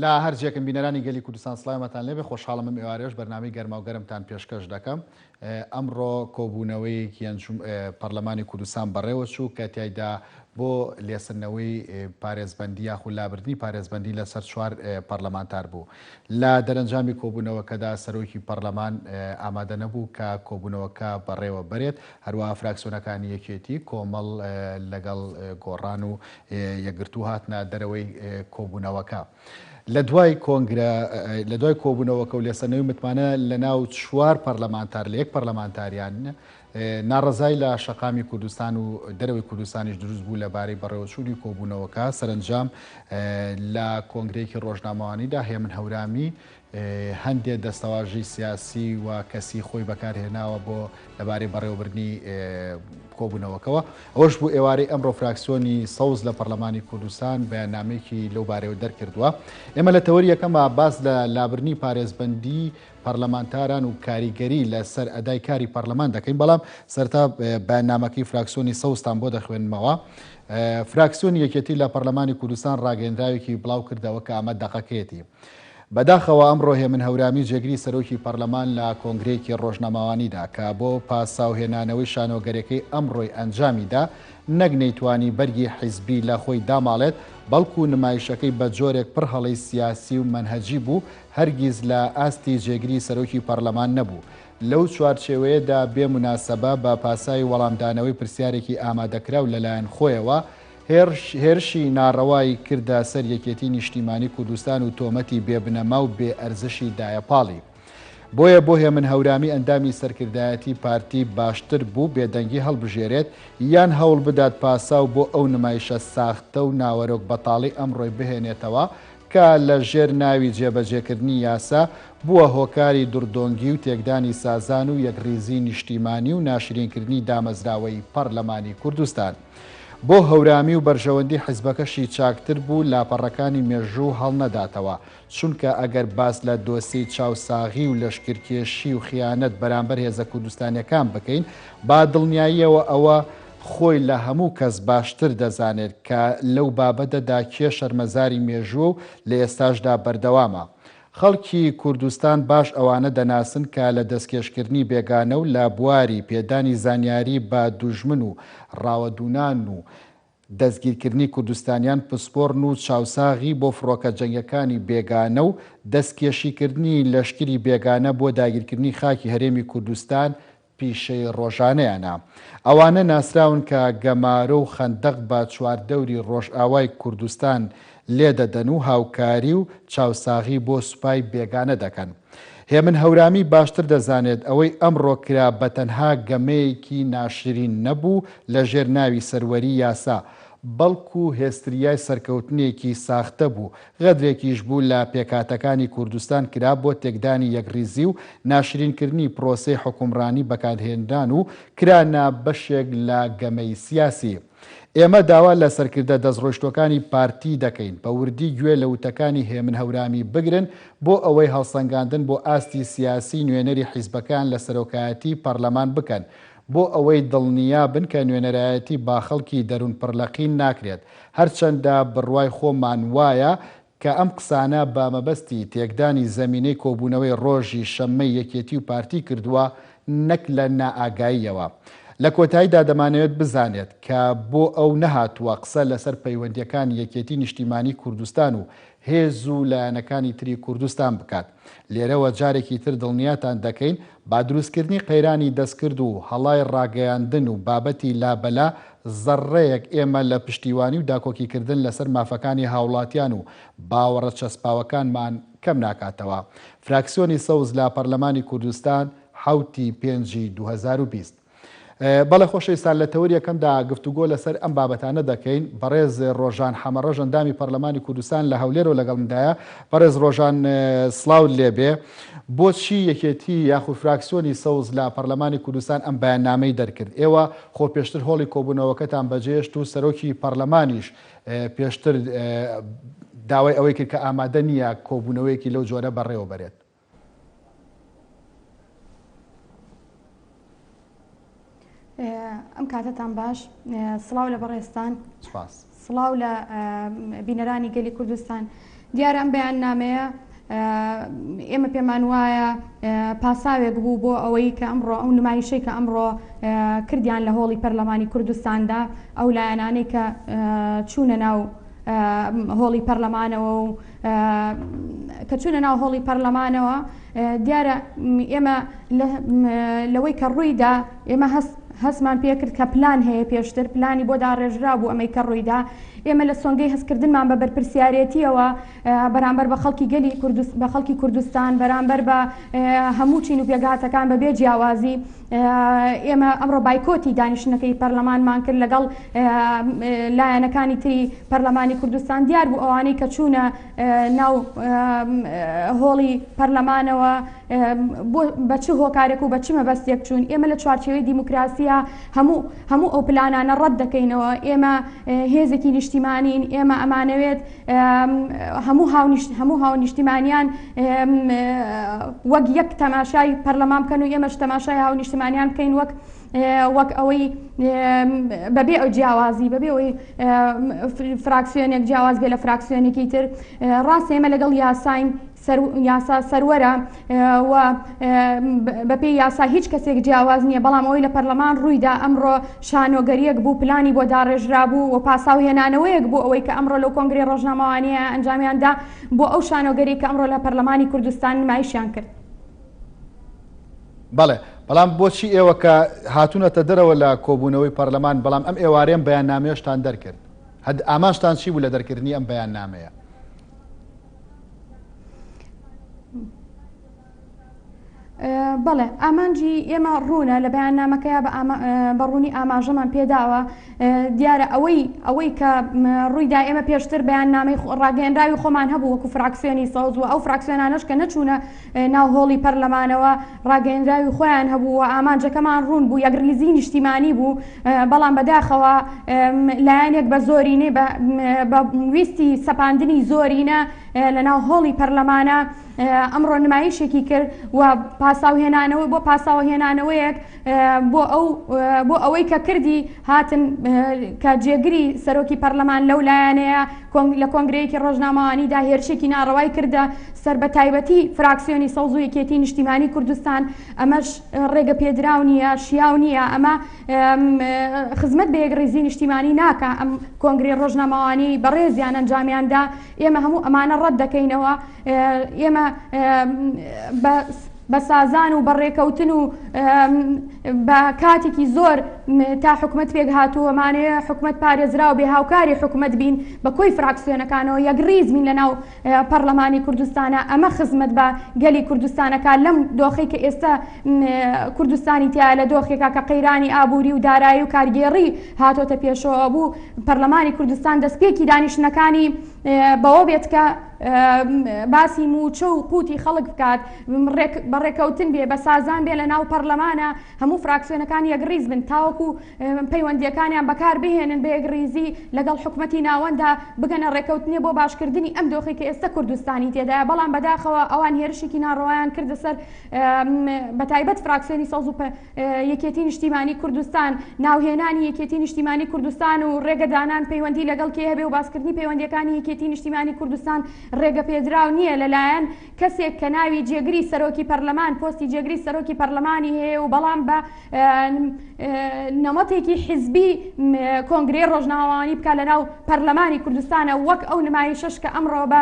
لە هەر جێکن بینەرانی گەلی کوردستان سڵاومەتان لێبێ خۆشحاڵم ئەم ئێوارەیەش بەرنامەی گەرماو گەرمتان پێشکەش دەکەم ئەمڕۆ کۆبوونەوەیەکی پەرلەمانی کوردستان بەڕێوە چوو کە تیایدا بۆ لێسەندنەوەی پارێزبەندی یاخود لابردنی پارێزبەندی لەسەر چوار پەرلەمانتار بوو. لە دەرەنجامی کۆبوونەوەکەدا سەرۆکی پەرلەمان ئامادە نەبوو کە کۆبوونەوەکە بەڕێوە بەرێت، هەروەها فراکسیۆنەکانی یەکێتی، کۆمەڵ لەگەڵ گۆڕان و یەکگرتوو هاتنە دەرەوەی کۆبوونەوەکە. لە دوای کۆنگرە لە دوای کۆبوونەوەکە و لێسەندنەوەی متمانە لەناو چوار پەرلەمانتار لە یەک پەرلەمانتاریان ناڕەزای لە شەقامی کوردستان و دەرەوەی کوردستانیش دروست بوو لەبارەی بەڕێوەچوونی کۆبوونەوەکە، سەرەنجام لە کۆنگرەیەکی ڕۆژنامەوانیدا هێمن هەورامی هەندێ دەستەواژەی سیاسی و کەسی خۆی بەکارهێناوە بۆ لەبارەی بەڕێوەبردنی کۆبوونەوەکەوە. ئەوەش بوو ئێوارەی ئەمڕۆ فراکسیۆنی سەوز لە پەرلەمانی کوردستان بەیاننامەیەکی لەو بارەیەوە دەرکردووە. ئێمە لە تەوەری یەکەما باس لە لابردنی پارێزبەندی پەرلەمانتاران و کاریگەری لە سەر ئەدای کاری پەرلەمان دەکەین، بەڵام سەرەتا بەیاننامەکەی فراکسیۆنی سەوزتان بۆ دەخوێنمەوە. فراکسیۆنی یەکێتی لە پەرلەمانی کوردستان ڕاگەیەنراوێکی بڵاو کردەوە کە ئەمە دەقەکەیەتی. بەداخەوە ئەمڕۆ هێمن هەورامی جێگری سەرۆکی پەرلەمان لە کۆنگرەیەکی ڕۆژنامەوانیدا کە بۆ پاساو هێنانەوەی شانۆگەرێکەی ئەمڕۆی ئەنجامی دا نەک نەیتوانی بەرگی حیزبی لە خۆی داماڵێت بەڵکو نمایشەکەی بە جۆرێک پڕ هەڵەی سیاسی و مەنهەجی بوو هەرگیز لە ئاستی جێگری سەرۆکی پەڕلەمان نەبوو. لەو چوارچێوەیەدا بێ موناسەبە بە پاساوی وەڵامدانەوەی پرسیارێکی ئامادەکراو لەلایەن خۆیەوە، هێرشی ناڕەوای کردە سەر یەکێتی نیشتیمانی کوردستان و تۆمەتی بێ بنەما و بێ ئەرزشی دایە پاڵی. بۆیە بۆ هێمن هەورامی ئەندامی سەرکردایەتی پارتی باشتر بوو بێدەنگی هەڵبژێرێت یان هەوڵ بدات پاساو بۆ ئەو نمایشە ساختە و ناوەرۆک بەتاڵەی ئەمڕۆی بهێنێتەوە کە لە ژێر ناوی جێبەجێکردنی یاسا، بووە هۆکاری دڕدۆنگی و تێکدانی سازان و یەکڕیزیی نیشتیمانی و ناشرینکردنی دامەزراوەی پەڕلەمانی کوردستان. بۆ هەورامی و بەرژەوەندی حیزبەکەشی چاکتر بوو لاپەڕەکانی مێژوو هەڵنەداتەوە، چونکە ئەگەر باس لە دۆسیەی چاوساغی و لەشکرکێشی و خیانەت بەرامبەر هێزە کوردستانیەکان بکەین، با دڵنیاییەوە ئەوە خۆی لە هەموو کەس باشتر دەزانێت کە لەو بابەتەدا کێ شەرمەزاری مێژووە و لە ئێستاشدا بەردەوامە. خەڵکی کوردستان باش ئەوانە دەناسن کە لە دەستکێشکردنی بێگانە و لە بواری پێدانی زانیاری بە دوژمن و ڕاوەدوونان و دەستگیرکردنی کوردستانیان پسپۆڕن و چاوساغی بۆ فڕۆکە جەنگیەکانی بێگانە و دەستکێشیکردنی لەشکری بێگانە بۆ داگیرکردنی خاکی هەرێمی کوردستان پیشەی ڕۆژانەیانە. ئەوانە ناسراون کە گەمارۆ و خەندەق بە چواردەوری ڕۆژئاوای کوردستان لێدەدەن و هاوکاری و چاوساغی بۆ سوپای بێگانە دەکەن. هێمن هەورامی باشتر دەزانێت ئەوەی ئەمڕۆ کرا بەتەنها گەمەیەکی ناشرین نەبوو لەژێر ناوی سەروەری یاسا، بەڵکو هێستریای سەرکەوتنێکی ساختە بوو، غەدرێکیش بوو لە پێکهاتەکانی کوردستان کرا بۆ تێکدانی یەکڕیزی و ناشرینکردنی پرۆسەی حوکمڕانی بەکارهێنران و کرانە بەشێک لە گەمەی سیاسی. ئێمە داوا لە سەرکردە دەستڕۆیشتووەکانی پارتی دەکەین بە وردی گوێ لە وتەکانی هێمن هەورامی بگرن بۆ ئەوەی هەڵسەنگاندن بۆ ئاستی سیاسی نوێنەری حیزبەکەیان لە سەرۆکایەتی پەڕلەمان بکەن بۆ ئەوەی دڵنیا بن کە نوێنەرایەتی با خەڵکی دەروون پڕلەقین ناکرێت هەرچەندە بڕوای خۆمان وایە کە ئەم قسانە بە مەبەستی تێکدانی زەمینەی کۆبوونەوەی ڕۆژی شەممەی یەکێتی و پارتی کردووە نەک لە نائاگاییەوە. لە کۆتاییدا دەمانەوێت بزانێت کە بۆ ئەو نەهاتووە قسە لەسەر پەیوەندییەکانی یەکێتی نیشتیمانی کوردستان و هێز و لایەنەکانی تری کوردستان بکات. لێرەوە جارێکی تر دڵنیاتان دەکەین با دروستکردنی قەیرانی دەستکرد و هەڵای ڕاگەیاندن و بابەتی لابەلا زەڕڕەیەک ئێمە لە پشتیوانی و داکۆکیکردن لەسەر مافەکانی هاوڵاتیان و باوەڕە چەسپاوەکانمان کەم ناکاتەوە. فراکسیۆنی سەوز لە پەرلەمانی کوردستان، حەوت ی پێنجی 2020. بەڵێ خۆشەویستان لە تەوەری یەکەمدا گفتوگۆ لەسەر ئەم بابەتانە دەکەین. بەڕێز ڕۆژان حەمەڕەش ئەندامی پەرلەمانی کوردستان لە هەولێرەوە لەگەڵمدایە. بەڕێز ڕۆژان سڵاوت لێبێ. بۆچی یەکێتی یاخود فراکسیۆنی سەوز لە پەرلەمانی کوردستان ئەم بەیاننامەی دەرکرد؟ ئێوە خۆ پێشتر هۆڵی کۆبوونەوەکەتان بەجێهێشت و سەرۆکی پەرلەمانیش پێشتر داوای ئەوەی کرد کە ئامادە نییە کۆبوونەوەیەکی لەو جۆرە بەڕێوەبەرێت. ئەم کاتەتان باش سڵاو لە بەڕێزتان سڵاو لە بینەرانی گەلی کوردستان. دیارە ئەم بەیاننامەیە ئێمە پێمان وایە پاساوێک بوو بۆ ئەوەی کە ئەمڕۆ ئەو نمایشەی کە ئەمڕۆ کردیان لە هۆڵی پەرلەمانی کوردستاندا ئەو لایەنانەی کە چوونە ناو هۆڵی پەرلەمانەوە و کە چوونە ناو هۆڵی پەرلەمانەوە دیارە ئێمە لەوەی کە ڕوویدا ئێمە هەست هەستمان پێکرد کە پلان هەیە پێشتر پلانی بۆ داڕێژرا بوو ئەمەی کە ڕوویدا ئێمە لە سۆنگەی هەستکردنمان بە بەرپرسیارێتیەوە بەرامبەر بە خەڵکی گەلی کوردست بە خەڵکی کوردستان بەرامبەر بە هەموو چین و پێکهاتەکان بە بێ جیاوازی ئێمە ئەمڕۆ بایکۆتی دانیشتنەکەی پەرلەمانمان کرد لەگەڵ لایەنەکانی تری پەرلەمانی کوردستان دیار بوو ئەوانەی کە چوونە ناو هۆڵی پەرلەمانەوە بۆ بە چ هۆکارێک و بە چ مەبەستێک چوون ئێمە لە چوارچێوەی دیموکراسیە هەموو هەموو ئەو پلانانە ڕەت دەکەینەوە ئێمە هێزێکی نیشتیمانین ئێمە ئەمانەوێت هەموو هەموو هاونیشتیمانیان وەک یەک تەماشای پەرلەمان بکەن و ئێمەش تەماشای هاونیشتمانیان بکەین وەک وەک ئەوەی بەبێ ئەو جیاوازی بەبێ ئەوەی فراکسیۆنێک جیاواز بێ لە فراکسیۆنێکی تر ڕاست ئێمە لەگەڵ یاساین یاسا سەروەرە و بەپێی یاسا هیچ کەسێک جیاواز نییە، بەڵام ئەوەی لە پەرلەمان ڕوویدا ئەمڕۆ شانۆگەرییەک بوو پلانی بۆ داڕێژرابوو و پاساو هێنانەوەیەک بوو ئەوەی کە ئەمڕۆ لەو کۆنگرەی ڕۆژنامەوانییە ئەنجامیان دا بۆ ئەو شانۆگەری کە ئەمڕۆ لە پەرلەمانی کوردستان نمایشیان کرد. بەڵێ، بەڵام بۆچی ئێوە کە هاتوونەتە دەرەوە لە کۆبوونەوەی پەرلەمان، بەڵام ئەم ئێوارەیەم بەیاننامەیەشتان دەرکرد؟ ئامانجتان چی بوو لە دەرکردنی ئەم بەیاننامەیە؟ بەڵێ ئامانجی ئێمە ڕوونە لە بەیاننامەکەیا بە ڕوونی ئاماژەمان پێداوە دیارە ئەوەی ئەوەی کە ڕوویدا ئێمە پێشتر بەیاننامەی ڕاگەیەنراوی خۆمان هەبوو وەکو فراکسیۆنی سەوز و ئەو فراکسیۆنانەش کە نەچوونە ناو هۆڵی پەرلەمانەوە ڕاگەیەنراوی خۆیان هەبوو و ئامانجەکەمان ڕوون بوو یەکڕیزی نیشتیمانی بوو بەڵام بەداخەوە لایەنێک بە زۆرینەی بە ویستی سەپاندنی زۆرینە لەناو هۆڵی پەرلەمانە ئەمڕۆ نمایشێکی کرد و پاساوهێنانەوە بۆ پاساوهێنانەوەیەک بۆ ئەو بۆ ئەوەی کە کردی هاتن کە جێگری سەرۆکی پەرلەمان لەو لایەنەیە لە کۆنگرەیەکی ڕۆژنامەوانیدا هێرشێکی ناڕەوای کردە سەر بە تایبەتی فراکسیۆنی سەوز و یەکێتی نیشتیمانی کوردستان ئەمەش ڕێگە پێدراو نییە شیاو نییە ئەمە خزمەت بە یەکڕیزی نیشتیمانی ناکا ئەم کۆنگرەی ڕۆژنامەوانی بەڕێزیان ئەنجامیاندا ئێمە هەموو ئەمانە ڕەت دەکەینەوە ئێمە بە بە سازان و بە ڕێکەوتن و بە کاتێکی زۆر تا حکومەت پێک هاتووە مانەیە حکومەت پارێزراو بێ هاوکاری حکومەت بین بە کۆی فراکسیۆنەکانەوە یەکڕیز بین لە ناو پەڕلەمانی کوردستانە ئەمە خزمەت بە گەلی کوردستانەکە لەم دۆخەی کە ئێستا کوردستانی تیا لە دۆخێکا کە قەیرانی ئابووری و دارایی و کارگێڕی هاتۆتە پێشەوە بوو پەرلەمانی کوردستان دەستپێکی دانیشتنەکانی بەوە بێت کە باسی موچە و قوتی خەڵک بکات بە ڕێکەوتن بێ بە سازان بێ لە ناو پەرلەمانە هەموو فراکسیۆنەکان یەکڕیز بن تاوەکو پەیوەندییەکانیان بەکار بهێنن بە یەکڕیزی لەگەڵ حکومەتی ناوەندا بگەنە ڕێکەوتنێ بۆ باشکردنی ئەم دۆخەی کە ئێستە کوردستانی تێدایە، بەڵام بەداخەوە ئەوان هێرشێکی ناڕەوایان کردە سەر بەتایبەت فراکسیۆنی سەوز و یەکێتی نیشتیمانی کوردستان، ناوهێنانی یەکێتی نیشتیمانی کوردستان و ڕێگەدانان پەیوەندی لەگەڵ کێ هەبێ و باسکردنی پەیوەندییەکانی یەکێتی نیشتیمانی کوردستان ڕێگەپێدراو نییە لەلایەن کەسێک کە ناوی جێگری سەرۆکی پەرلەمان پۆستی جێگری سەرۆکی پەرلەمانی هەیە و بەڵام بە نەمەتێکی حیزبی کۆنگرەی ڕۆژنامەوانی بکات لەناو پەرلەمانی کوردستانە وەک ئەو نمایشەش کە ئەمڕۆ بە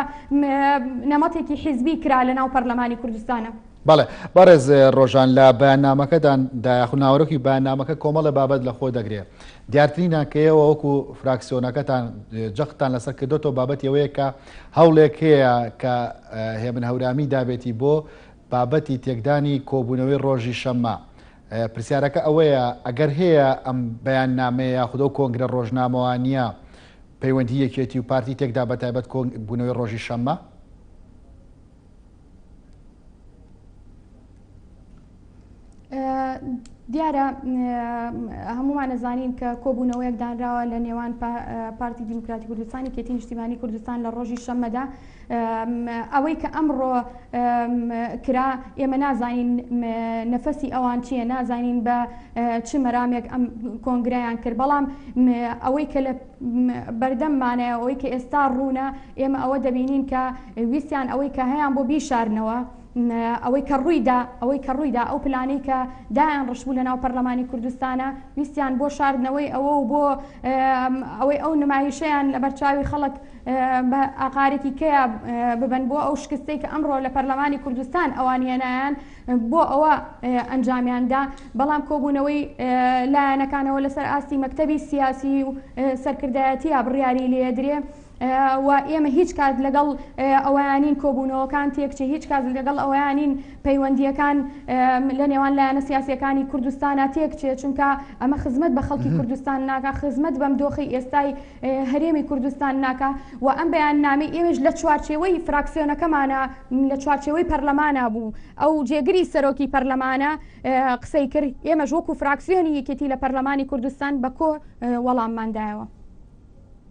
نەمەتێکی حیزبی کرا لەناو پەرلەمانی کوردستانە. بەڵێ بەڕێز ڕۆژان لە بەیاننامەکەدان دا یاخود ناوەرۆکی بەیاننامەکە کۆمەڵێ بابەت لە خۆ دەگرێ دیارترینیان کە ئێوە وەکو فراکسیۆنەکەتان جەختتان لەسەر کردۆتەوە بابەتی ئەوەیە کە هەوڵێک هەیە کە هێمن هەورامی دابێتی بۆ بابەتی تێکدانی کۆبوونەوەی ڕۆژی شەممە پرسیارەکە ئەوەیە ئەگەر هەیە ئەم بەیاننامەیە یاخود ئەو کۆنگرە ڕۆژنامەوانییە پەیوەندی یەکێتی و پارتی تێکدا بەتایبەت کۆبوونەوەی ڕۆژی شەممە؟ دیارە هەموومان ئەزانین کە کۆبوونەوەیەک دانراوە لە نێوان پارتی دیموکراتی کوردستان یەکێتی نیشتیمانی کوردستان لە ڕۆژی شەممەدا. ئەوەی کە ئەمڕۆ کرا ئێمە نازانین نەفەسی ئەوان چییە، نازانین بە چ مەرامێک ئەم کۆنگرەیان کرد، بەڵام ئەوەی کە لە بەردەممانەیە، ئەوەی کە ئێستا ڕوونە، ئێمە ئەوە دەبینین کە ویستیان ئەوەی کە هەیان بۆ بیشارنەوە، ئەوەی کە ڕوویدا، ئەوەی کە ڕوویدا، ئەو پلانەی کە دایان ڕشتبوو لەناو پەرلەمانی کوردستانا، ویستیان بۆ شاردنەوەی ئەوە و بۆ ئەوەی ئەو نمایشەیان لەبەرچاوی خەڵک بە ئاقارێکی کەیا ببەن، بۆ ئەو شکستەی کە ئەمڕۆ لە پەرلەمانی کوردستان ئەوان هێنایان، بۆ ئەوە ئەنجامیان دا. بەڵام کۆبوونەوەی لایەنەکانەوە لەسەر ئاستی مەکتەبی سیاسی و سەرکردایەتییە بڕیاری لێدرێ. و ئێمە هیچ کات لەگەڵ ئەوەیانین کۆبوونەوەکان تێکچێ، هیچ کات لەگەڵ ئەوەیانین پەیوەندییەکان لە نێوان لایەنە سیاسییەکانی کوردستانا تێکچێ، چونکە ئەمە خزمەت بە خەڵکی کوردستان ناکا، خزمەت بەم دۆخەی ئێستای هەرێمی کوردستان ناکا و ئەم بەیاننامەی ئێمەش لە چوارچێوەی فراکسیۆنەکەمانا، لە چوارچێوەی پەرلەمانا بوو، ئەو جێگری سەرۆکی پەرلەمانە قسەی کرد، ئێمەش وەکو فراکسیۆنی یەکێتی لە پەرلەمانی کوردستان بە کۆ وەڵاممان دایەوە.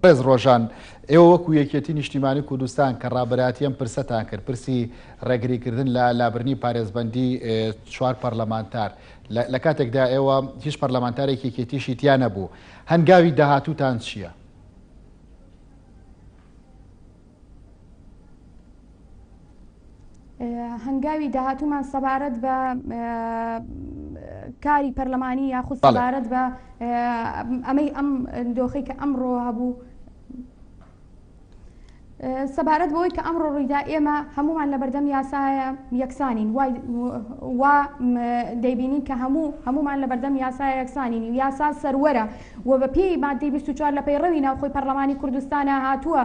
بەڕێز ڕۆژان، ئێوە وەکو یەکێتی نیشتیمانی کوردستان کە ڕابەرایەتی ئەم پرسەتان کرد، پرسی ڕێگریکردن لە لابردنی پارێزبەندی چوار پەرلەمانتار، لە کاتێکدا ئێوە هیچ پەرلەمانتارێکی یەکێتیشی تیا نەبوو، هەنگاوی داهاتووتان چییە؟ هەنگاوی داهاتوومان سەبارەت بە کاری پەرلەمانی یاخود سەبارەت بە ئەمەی ئەم دۆخی کە ئەمڕۆ هەبوو سەبارەت بەوەی کە ئەمڕۆ ڕوویدا ئێمە هەمومان لە بەردەم یاسایە یەکسانین وا دەیبینین کە هەموو هەمومان لە بەردەم یاسایە یەکسانین و یاسا سەروەرە و بە پێی مادەی 24 لە پەیڕەوی ناوخۆی پەرلەمانی کوردستانە هاتووە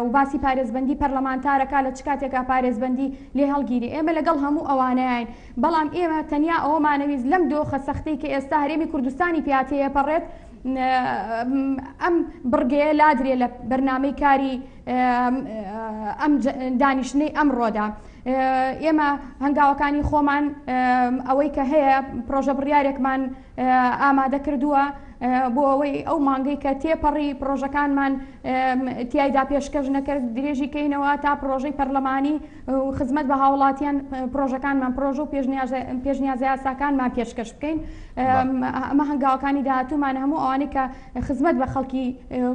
و باسی پارێزبەندی پەرلەمانتارەکە لە چ کاتێکا پارێزبەندی لێ هەڵگیرێ ئێمە لەگەڵ هەموو ئەوانەیاین بەڵام ئێمە تەنیا ئەوەمانەویست لەم دۆخە سەختەی کە ئێستا هەرێمی کوردستانی پیا تێیەپەڕێت ئەم بڕگەیە لادرێ لە بەرنامەی کاری ئەم دانیشتنەی ئەمڕۆدا. ئێمە هەنگاوەکانی خۆمان ئەوەی کە هەیە پرۆژە بڕیارێکمان ئامادە کردووە بۆ ئەوەی ئەو مانگەی کە تێپەڕی پرۆژەکانمان تیایدا پێشکەش نەکرد درێژی کەینەوە تا پرۆژەی پەرلەمانی و خزمەت بە هاوڵاتیان پرۆژەکانمان پرۆژە و پێشنیازە یاساکانمان پێشکەش بکەین. ئەمە هەنگاوەکانی داهاتوومان هەموو ئەوانەی کە خزمەت بە خەڵکی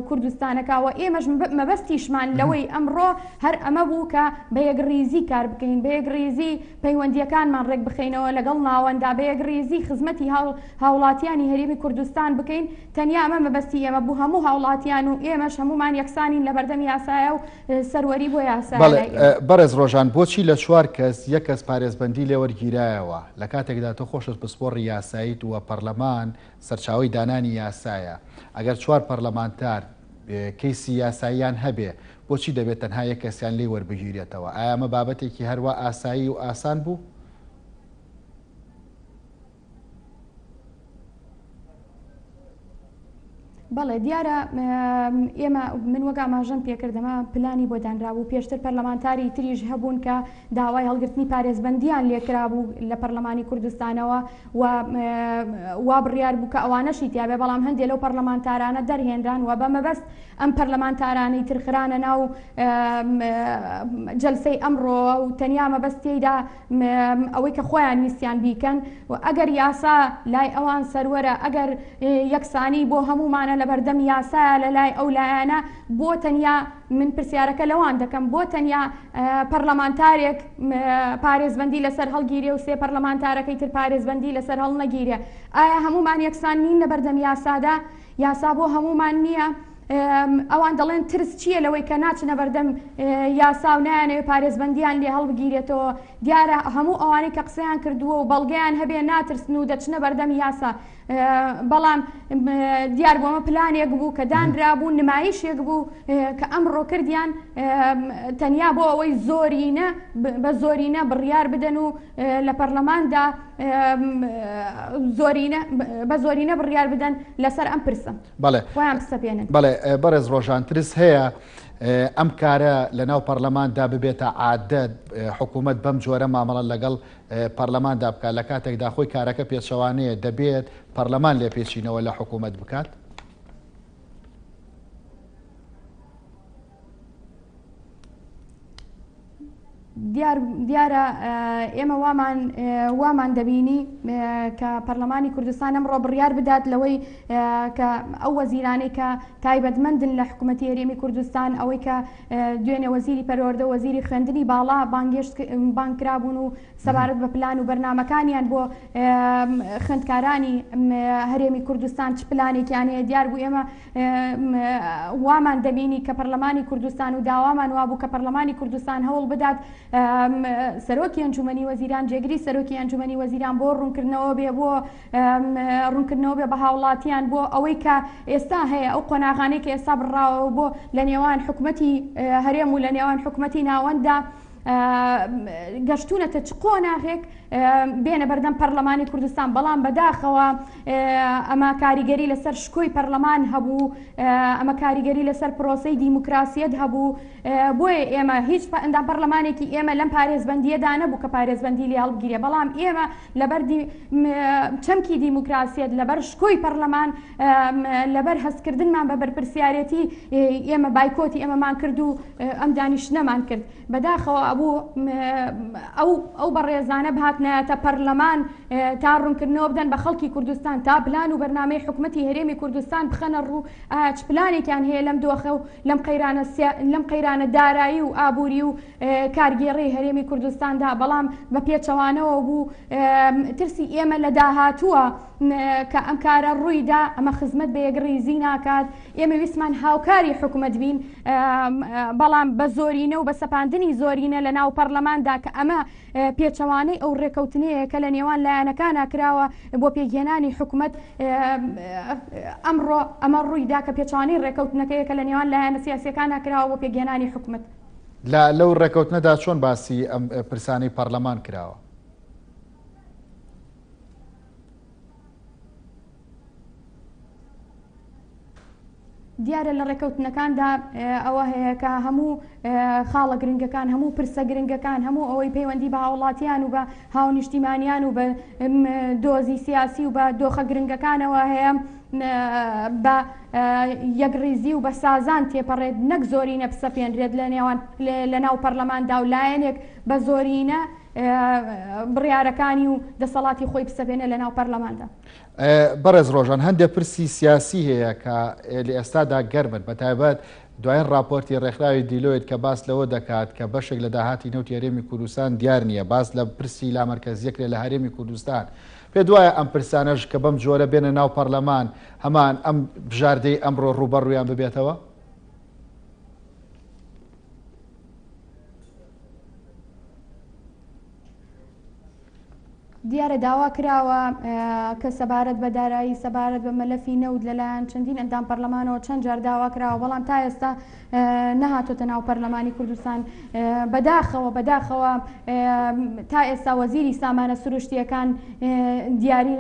کوردستانەکە و ئێمەش مەبەستیشمان لەوەی ئەمڕۆ هەر ئەمە بوو کە بە یەکڕیزی کار بکەین، بە یەکڕیزی پەیوەندییەکانمان ڕێکبخەینەوە لەگەڵ ناوەندا، بە یەکڕیزی خزمەتی هاوڵاتیانی هەرێمی کوردستان بکەین، تەنیا ئەمە مەبەستی ئێمە بوو، هەموو هاوڵاتیان و ئێمەش هەموومان یەکسانین لەبەردەم یاسایا و سەروەری بۆ یاسایە بەڵێ لای ئێمە. بەڕێز ڕۆژان بۆچی لە چوار کەس یەک کەس پارێزبەندی لێ وەرگیرایەوە لە کاتێکدا تۆ خۆشت پسپۆڕی یاساییت و پەرلەمان سەرچاوەی دانانی یاسایە ئەگەر چوار پەرلەمانتار کەیسی یاساییان هەبێ بۆچی دەبێت تەنها یەک کەسیان لێی وەربگیرێتەوە؟ ئایا ئەمە بابەتێکی هەروا ئاسایی و ئاسان بوو؟ بەڵێ دیارە ئێمە من وەک ئاماژەم پێکرد ئەمە پلانی بۆ دانرابوو پێشتر پەرلەمانتاری تریش هەبوون کە داوای هەڵگرتنی پارێزبەندیان لێکرابوو لە پەرلەمانی کوردستانەوە و وا بڕیار بوو کە ئەوانەشی تیابێ بەڵام هەندێک لەو پەرلەمانتارانە دەرهێنران و بە مەبەست ئەم پەرلەمانتارانەی تر خرانە ناو جەلسەی ئەمڕۆوە و تەنیا مەبەست تێیدا ئەوەی کە خۆیان ویستیان بیکەن و ئەگەر یاسا لای ئەوان سەروەرە، ئەگەر یەکسانی بۆ هەموومانە لەبەردەم یاسایە لە لای ئەو لایەنە، بۆ تەنیا من پرسیارەکە لەوان دەکەم، بۆ تەنیا پەرلەمانتارێک پارێزبەندی لەسەر هەڵگیرێ و سێ پەرلەمانتارەکەی تر پارێزبەندی لەسەر هەڵنەگیرێ؟ ئایا هەموومان یەکسان نین لەبەردەم یاسادا؟ یاسا بۆ هەموومان نییە؟ ئەوان دەڵێن ترس چییە لەوەی کە ناچنە بەردەم یاسا و نایانەوێت پارێزبەندیان لێ هەڵبگیرێتەوە، دیارە هەموو ئەوانەی کە قسەیان کردووە و بەڵگەیان هەبێ ناترسن و دەچنە بەردەم یاسا، بەڵام دیار بوو ئەمە پلانێک بوو کە دانرابوو، نمایشێک بوو کە ئەمڕۆ کردیان تەنیا بۆ ئەوەی زۆرینە بە زۆرینە بڕیار بدەن و لە پەرلەماندا زۆرینە بە زۆرینە بڕیار بدەن لەسەر ئەم پرسە. بەڵێ خۆیان بسەپێنن. بەڵێ بەڕێز ڕۆژان ترس هەیە. ئەم کارە لەناو پەرلەماندا ببێتە عادەت، حکوومەت بەم جۆرە مامەڵە لەگەڵ پەرلەماندا بکات لە کاتێکدا خۆی کارەکە پێچەوانەیە، دەبێت پەرلەمان لێپێچینەوە لە حکوومەت بکات؟ دیار دیارە ئێمە وامان وامان دەبینی کە پەرلەمانی کوردستان ئەمڕۆ بڕیار بدات لەوەی کە ئەو وەزیرانەی کە تایبەتمەندن لە حکوومەتی هەرێمی کوردستان ئەوەی کە دوێنێ وەزیری پەروەردە وەزیری خوێندنی باڵا بانگێشت بانگ کرابوون و سەبارەت بە پلان و بەرنامەکانیان بۆ خوێندکارانی هەرێمی کوردستان چ پلانێکیان هەیە دیار بوو ئێمە وامان دەبینی کە پەرلەمانی کوردستان و داوامان وابوو کە پەرلەمانی کوردستان هەوڵ بدات سەرۆکی ئەنجومەنی وەزیران جێگری سەرۆکی ئەنجومەنی وەزیران بۆ ڕوونکردنەوە بێ بۆ ڕوونکردنەوە بێ بە هاوڵاتیان بۆ ئەوەی کە ئێستا هەیە ئەو قۆناغانەی کە ئێستا بڕاوە بۆ لە نێوان حکومەتی هەرێم و لە نێوان حکومەتی ناوەنددا گەشتونەتە چ قۆناغێک بێنە بەردەم پەرلەمانی کوردستان، بەڵام بەداخەوە ئەمە کاریگەری لەسەر شکۆی پەرلەمان هەبوو، ئەمە کاریگەری لەسەر پرۆسەی دیموکراسیەت هەبوو، بۆیە ئێمە هیچ ئەندام پەرلەمانێکی ئێمە لەم پارێزبەندییەدا نەبوو کە پارێزبەندی لێ هەڵبگیرێ، بەڵام ئێمە لەبەر چەمکی دیموکراسیەت، لەبەر شکۆی پەرلەمان، لەبەر هەستکردنمان بە بەرپرسیارێتی ئێمە بایکۆتی ئەمەمان کرد و ئەم دانیشتنەمان کرد. بەداخەوە ئەبوو ئەو ئەو بەڕێزانە بهاتنایەتە پەرلەمان تا ڕوونکردنەوە بدەن بە خەڵکی کوردستان تا پلان و بەرنامەی حکومەتی هەرێمی کوردستان بخەنە ڕوو ئایا چ پلانێکیان هەیە لەم دۆخە و لەم قەیرانە لەم قەیرانە دارایی و ئابووری و کارگێڕی هەرێمی کوردستاندا بەڵام بە پێچەوانەوە بوو ترسی ئێمە لە داهاتووە کە ئەم کارە ڕوویدا ئەمە خزمەت بە یەکڕیزی ناکات ئێمە ویستمان هاوکاری حکومەت بین، بەڵام بە زۆرینە و بە سەپاندنی زۆرینە لە ناو پەرلەماندا کە ئەمە پێچەوانەی ئەو رێکەوتنەیە کە لە نێوان لایەنەکانا کراوە بۆ پێکهێنانی حکومەت، ئەمڕۆ ئەمە روویدا کە پێچەوانەی رێکەوتنەکەیە کە لە نێوان لایەنە سیاسیەکانا کراوە بۆ پێکهێنانی حکومەت. لە لەو رێکەوتنەدا چۆن باسی ئەم پرسانەی پەرلەمان کراوە؟ دیارە لە ڕێکەوتنەکاندا ئەوە هەیە کە هەموو خاڵە گرنگەکان هەموو پرسە گرنگەکان هەموو ئەوەی پەیوەندی بە هاوڵاتیان و بە هاونیشتیمانیان و بە دۆزی سیاسی و بە دۆخە گرنگەکانەوە هەیە بە یەکڕیزی و بە سازان تێپەڕێت نەک زۆرینە بسەپێنرێت لە نێوان لە ناو پەرلەماندا و لایەنێک بە زۆرینە بڕیارەکانی و دەسەڵاتی خۆی بسەپێنێت لە ناو پەرلەماندا. بەڕێز ڕۆژان هەندێک پرسی سیاسی هەیە کە لە ئێستادا گەرمن بە تایبەت دوایین ڕاپۆرتی ڕێکخراوی دیلۆیت کە باس لەوە دەکات کە بەشێک لە داهاتی نەوتی هەرێمی کوردستان دیار نییە باس لە پرسی لامەرکەزیەکرێ لە هەرێمی کوردستان پێت وایە ئەم پرسانەش کە بەم جۆرە بێنە ناو پەرلەمان هەمان ئەم بژاردەی ئەمڕۆ ڕووبەڕوویان ببێتەوە؟ دیارە داوا کراوە کە سەبارەت بە دارایی سەبارەت بە مەلەفی نەوت لەلایەن چەندین ئەندام پەرلەمانەوە چەند جار داوا کراوە بەڵام تا ئێستا نەهاتۆتە ناو پەرلەمانی کوردستان بەداخەوە بەداخەوە تا ئێستا وەزیری سامانە سروشتیەکان دیاری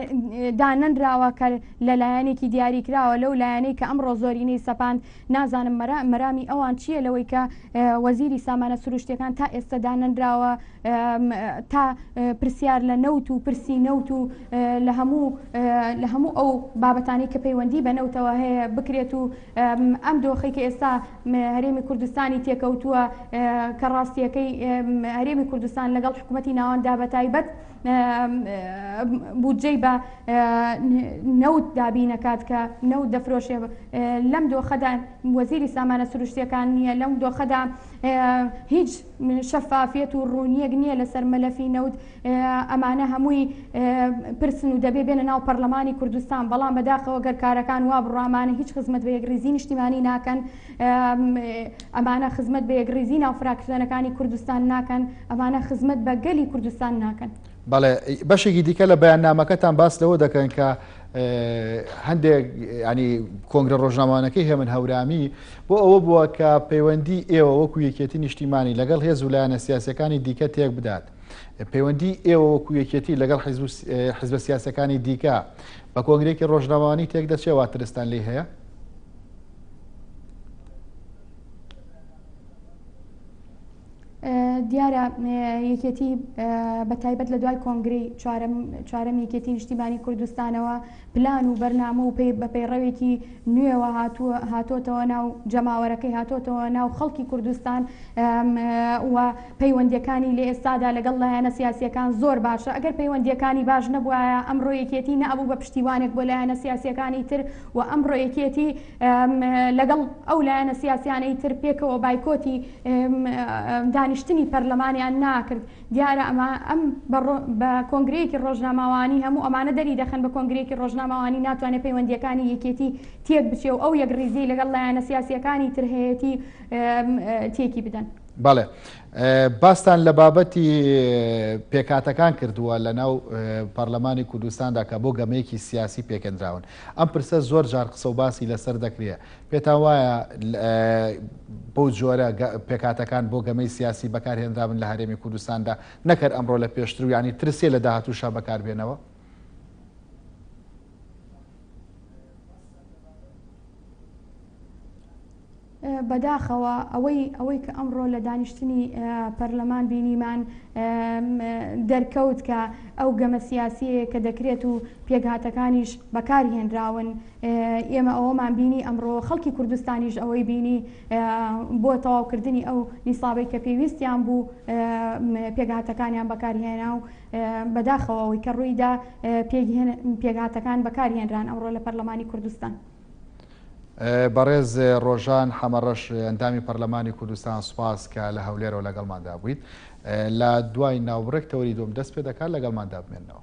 دانەنراوە کە لە لایەنێکی دیاری کراوە لەو لایەنەی کە ئەمڕۆ زۆرینەی سەپاند نازانم مەرامی ئەوان چییە لەوەی کە وەزیری سامانە سروشتیەکان تا ئێستا دانەنراوە تا پرسیار لە نەوت و پرسی نەوت و لە هەموو لە هەموو ئەو بابەتانەی کە پەیوەندی بە نەوتەوە هەیە بکرێت و ئەم دۆخەی کە ئێستا هەرێمی کوردستانی تێکەوتووە کە ڕاستیەکەی هەرێمی کوردستان لەگەڵ حکوومەتی ناوەندا بە تایبەت بودجەی بە نەوت دابینەکات کە نەوت دەفرۆشێ لەم دۆخەدا وەزیری سامانە سروشتیەکان نییە لەم دۆخەدا هیچ شەفافیەت و ڕوونیەک نییە لەسەر مەلەفی نەوت ئەمانە هەمووی پرسن و دەبێ بێنە ناو پەرلەمانی کوردستان بەڵام بەداخەوە گەر کارەکان وا بڕوا ئەمانە هیچ خزمەت بە یەکڕیزی نیشتیمانی ناکەن ئەمانە خزمەت بە یەکڕیزی ناو فراکسیۆنەکانی کوردستان ناکەن ئەمانە خزمەت بە گەلی کوردستان ناکەن. بەڵێ بەشێکی دیکە لە بەیاننامەکەتان باس لەوە دەکەن کە هەندێک ینی کۆنگرە ڕۆژنامانەکەی هێمن هەورامی بۆ ئەوە بووە کە پەیوەندی ئێوە وەکو یەکێتی نیشتیمانی لەگەڵ هێز و لایەنە سیاسەکانی دیکە تێک بدات پەیوەندی ئێوە وەکو یەکێتی لەگەڵ حزبە سیاسەکانی دیکە بە کۆنگرێکی ڕۆژنامەوانی تێک دەچێ وا ترستان لی هەیە؟ دیارە یەکێتی بە تایبەت لە دوای کۆنگرەی چوارەم یەکێتی نیشتیمانی کوردستانەوە پلان و بەرنامە و پەی بە پەیڕەوێکی نوێوە هاتووە هاتۆتەوە ناو جەماوەرەکەی هاتۆتەوە ناو خەڵکی کوردستان و پەیوەندیەکانی لە ئێستادا لەگەڵ لایەنە سیاسیەکان زۆر باشە ئەگەر پەیوەندیەکانی باش نەبوایە ئەمڕۆ یەکێتی نەئەبوو بە پشتیوانێک بۆ لایەنە سیاسیەکانی تر و ئەمڕۆ یەکێتی لەگەڵ ئەو لایەنە سیاسیانەی تر پێکەوە بایکۆتی دانیشتنی پەرلەمانیان ناکرد. دیارە ئەمە ئەم بە کۆنگرەیەکی ڕۆژنامەوانی هەموو ئەمانە دەری دەخەن بە کۆنگرەیەکی ڕۆژنامەوانی ناتوانێت پەیوەندییەکانی یەکێتی تێک بچێ و ئەو یەکڕیزیەی لەگەڵ لایەنە سیاسییەکانی تر هەیەتی تێکی بدەن. بەڵێ باستان لە بابەتی پێکهاتەکان کردووە لە ناو پەرلەمانی کوردستاندا کە بۆ گەمەیەکی سیاسی پێکهێنراون. ئەم پرسە زۆر جار قسە و باسی لەسەر دەکرێ. پێتان وایە بەو جۆرە پێکهاتەکان بۆ گەمەی سیاسی بەکارهێنرابن لە هەرێمی کوردستاندا نەک هەر ئەمڕۆ لە پێشتر و یانی ترسێ لە داهاتووشا بەکاربێنەوە؟ بەداخەوە ئەوەی ئەوەی کە ئەمڕۆ لە دانیشتنی پەرلەمان بینیمان دەرکەوت کە ئەو گەمە سیاسیەیە کە دەکرێت و پێکهاتەکانیش بەکارهێنراون ئێمە ئەوەمان بینی ئەمڕۆ خەڵکی کوردستانیش ئەوەی بینی بۆ تەواوکردنی ئەو نیسابەی کە پێویستیان بوو پێکهاتەکانیان بەکارهێنا و بەداخەوە ئەوەی کە ڕوویدا پێکهاتەکان بەکارهێنران ئەمڕۆ لە پەرلەمانی کوردستان. بەڕێز ڕۆژان حەمەڕەش ئەندامی پەرلەمانی کوردستان سوپاس کە لە هەولێرەوە لەگەڵماندا بوویت. لە دوای ناوبڕێک تەوەری دووەم دەست پێ دەکات لەگەڵماندا بمێنەوە.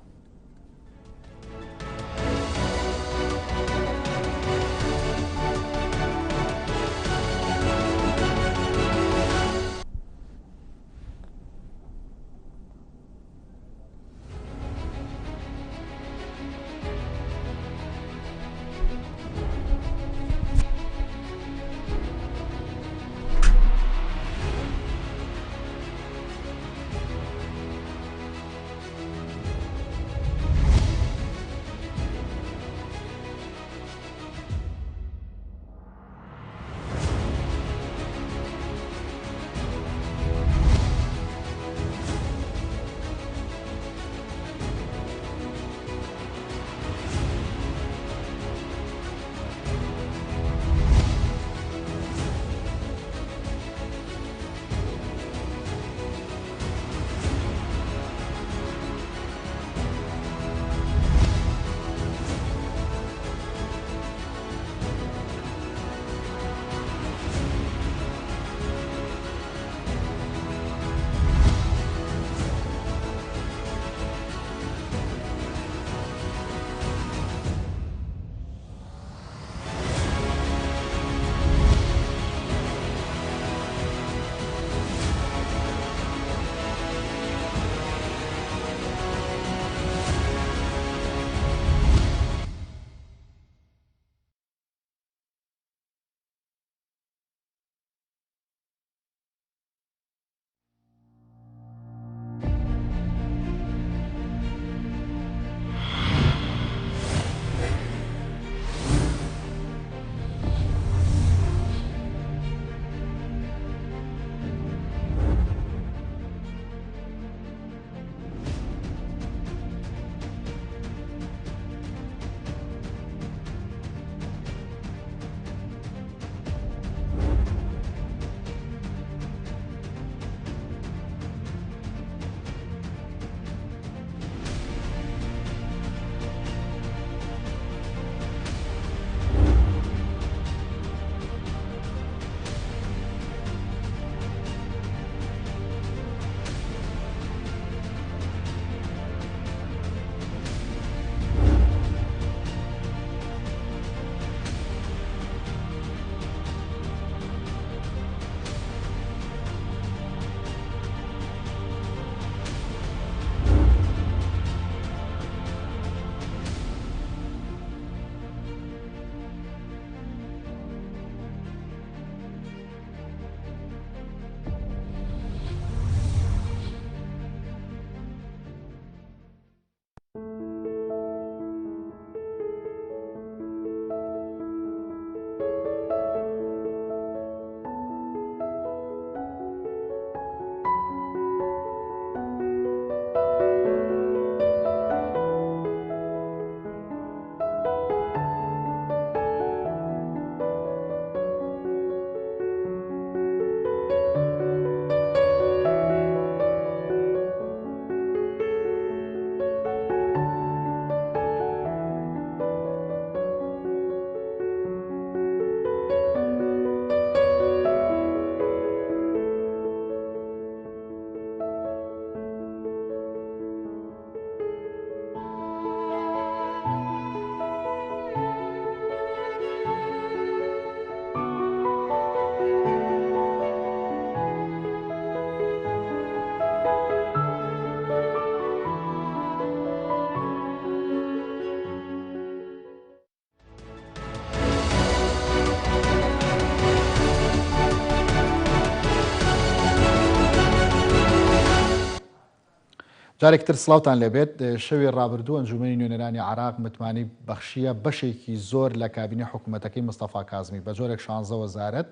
جارێکی تر سڵاوتان لێبێت، شەوی ڕابردوو ئەنجومەنی نوێنەرانی عێراق متمانەی بەخشییە بەشێکی زۆر لە کابینەی حکومەتەکەی مستەفا کازمی، بەجۆرێک شانزە وەزارەت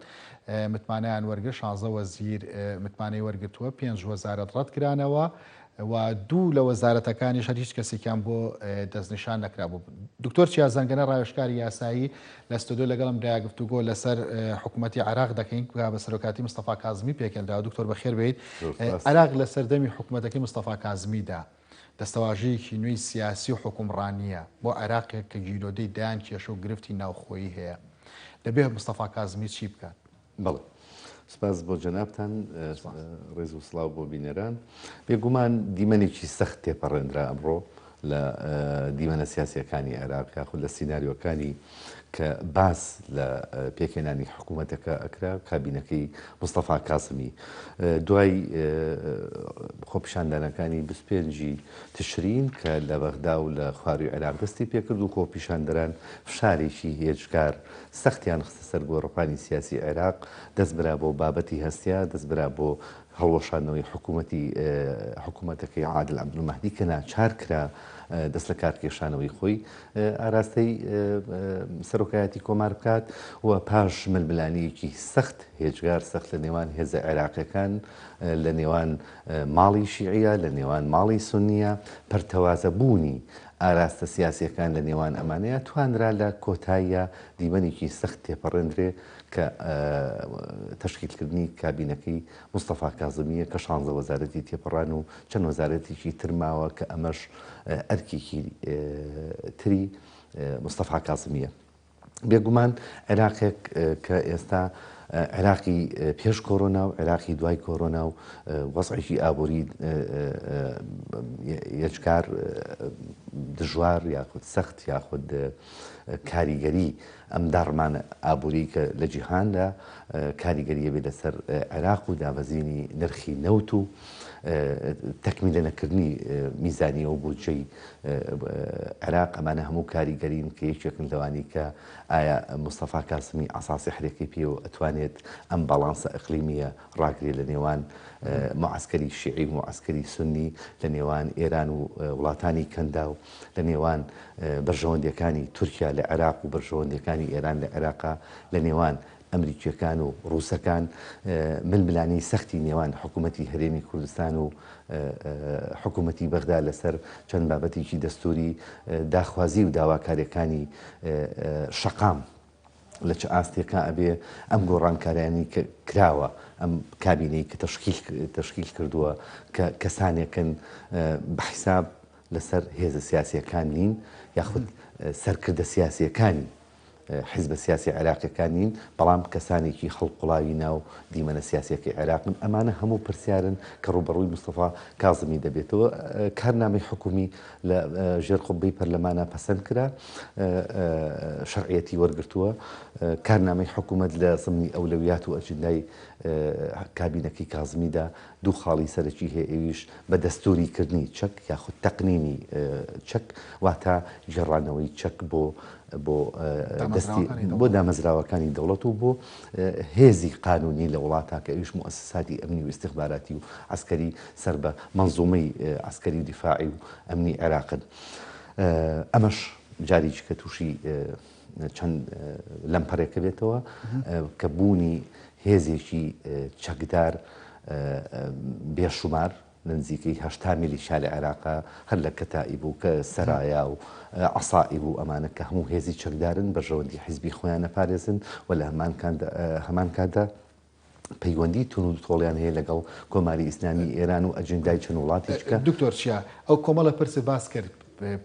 متمانەیان وەرگرت، شانزە وەزیر متمانەی وەرگرتووە، پێنج وەزارەت ڕەتکرانەوە و دوو لە وەزارەتەکانیش هەر هیچ کەسێکیان بۆ دەستنیشان نەکرابوو. دکتۆر چیا زەنگەنە ڕاوێژکاری یاسایی لە ستۆدیۆ لەگەڵم دایە گفتوگۆ لەسەر حکوومەتی عێراق دەکەین کە بە سەرۆکاتی مستەفا کازمی پێکهێنراوە. دکتۆر بەخێر بێیت. عێراق لە سەردەمی حکوومەتەکەی مستەفا کازمیدا دەستەواژەیەکی نوێی سیاسی و حوکمڕانییە بۆ عێراقێک کە گیرۆدەی دەیان کێشە و گرفتی ناوخۆیی هەیە. دەبێت مستەفا کازمی چی بکات؟ بەڵێ. سپاس بۆ جەنابتان، ڕێز و سڵاو بۆ بینەران. بێگومان دیمەنێکی سەخت تێپەڕێنرا ئەمڕۆ لە دیمەنە سیاسییەکانی عێراق یاخود لە سیناریۆکانی کە باس لە پێکهێنانی حکوومەتەکە ئەکرا، کابینەکەی مستەفا کازمی. دوای خۆپیشاندانەکانی 25 ی تشرین کە لە بەغدا و لە خوارووی عێراق دەستی پێکرد و خۆپیشاندەران فشارێکی هێجگار سەختیان خستە سەر گۆڕەپانی سیاسی عێراق، دەست برا بۆ بابەتی هەستیار، دەست برا بۆ هەڵوەشاندنەوەی حکوومەتی حکوومەتەکەی عادل عەبدولمەهدی کە ناچار کرا دەست لە کارکێشانەوەی خۆی ئاراستەی سەرۆکایەتی کۆمار بکات و پاش ململانێیەکی سەخت هێجگار سەخت لە نێوان هێزە عێراقیەکان لە نێوان ماڵی شیعیە لە نێوان ماڵی سونیە پەرتەوازە بوونی ئاراستە سیاسیەکان لە نێوان ئەمانەیا توانرا لە کۆتاییا دیمەنێکی سەخت تێپەڕێندرێ کە تەشکیلکردنی کابینەکەی مستەفا کازمییە کە شانزە وەزارەتی تێپەڕان و چەند وەزارەتێکی تر ماوە کە ئەمەش ئەرکێکی تری مستەفا کازمییە. بێگومان عێراقێک کە ئێستا عێراقی پێش کۆرۆنا و عێراقی دوای کۆرۆنا و وەزعێکی ئابووری یەجگار دژوار یاخود سەخت یاخود کاریگەری ئەم داڕمانە ئابووری کە لە جیهاندا کاریگەریە بێ لەسەر عێراق و دابەزینی نرخی نەوت و تەکمیلە نەکردنی میزانیە و بودجەی عێراق ئەمانە هەموو کاریگەرین کە یەکێکن لەوانی کە ئایا مستەفا کاسمی عەسا سیحرەکەی پێوە ئەتوانێت ئەم باڵانسە ئیقلیمیە ڕاگرێت لە نێوان موعەسکەری شیعی و موعەسکەری سوننی، لە نێوان ئێران و وڵاتانی کەنداو، لە نێوان بەرژەوەندیەکانی تورکیا لە عێراق و بەرژەوەندیەکانی ئێران لە عێراقا، لە نێوان ئەمریکیەکان و ڕووسەکان، ململانێی سەختی نێوان حکوومەتی هەرێمی کوردستان و حکوومەتی بەغدا لەسەر چەند بابەتێکی دەستووری، داخوازی و داواکاریەکانی شەقام لە چ ئاستێکا ئەبێ ئەم گۆڕانکاریانەی کە کراوە، ئەم کابینەی کە تەشکیل تەشکیل کردووە کە کەسانێکن بە حیساب لەسەر هێزە سیاسیەکان نین یاخود سەرکردە سیاسیەکانی حیزبە سیاسیە عێراقیەکان نین، بەڵام کەسانێکی هەڵقوڵاوی ناو دیمەنە سیاسیەکەی عێراقن، ئەمانە هەموو پرسیارن کە ڕووبەڕووی مستەفا کازمی دەبێتەوە. کارنامەی حکومی لە ژێر قوبەی پەرلەمانا پەسەند کرا، شەرعیەتی وەرگرتووە. کارنامەی حکومەت لە زمنی ئەولەویات و ئەجندای کابینەکەی کازمیدا دوو خاڵی سەرەکی هەیە ئەویش بە دەستووری کردنی چەک یاخود تەقنینی چەک واتە گێڕانەوەی چەک بۆ بۆ دەستی بۆ دامەزراوەکانی دەوڵەت و بۆ هێزی قانونی لە وڵاتا کە ئەویش موئەسەساتی ئەمنی و ئیستیخباراتی و عەسکەری سەر بە مەنزومەی عەسکەری و دیفاعی و ئەمنی عێراقن ئەمەش جارێکی کە تووشی چەند لەمپەرێکە بێتەوە کە بوونی هێزێکی چەکدار بێشومار لە نزیکەی 80 میلیشیا لە عێراقا هەر لە کەتائیب و کە سەرایا و عەسائیب و ئەمانە کە هەموو هێزی چەکدارن بەرژەوەندی حیزبی خۆیان ئەپارێزن و لە هەمان کاتدا پەیوەندی تون و تۆڵیان هەیە لەگەڵ کۆماری ئیسلامی ئێران و ئەجندای چەند وڵاتی چکە. دکتۆر چیا ئەو کۆمەڵە پرست باس کرد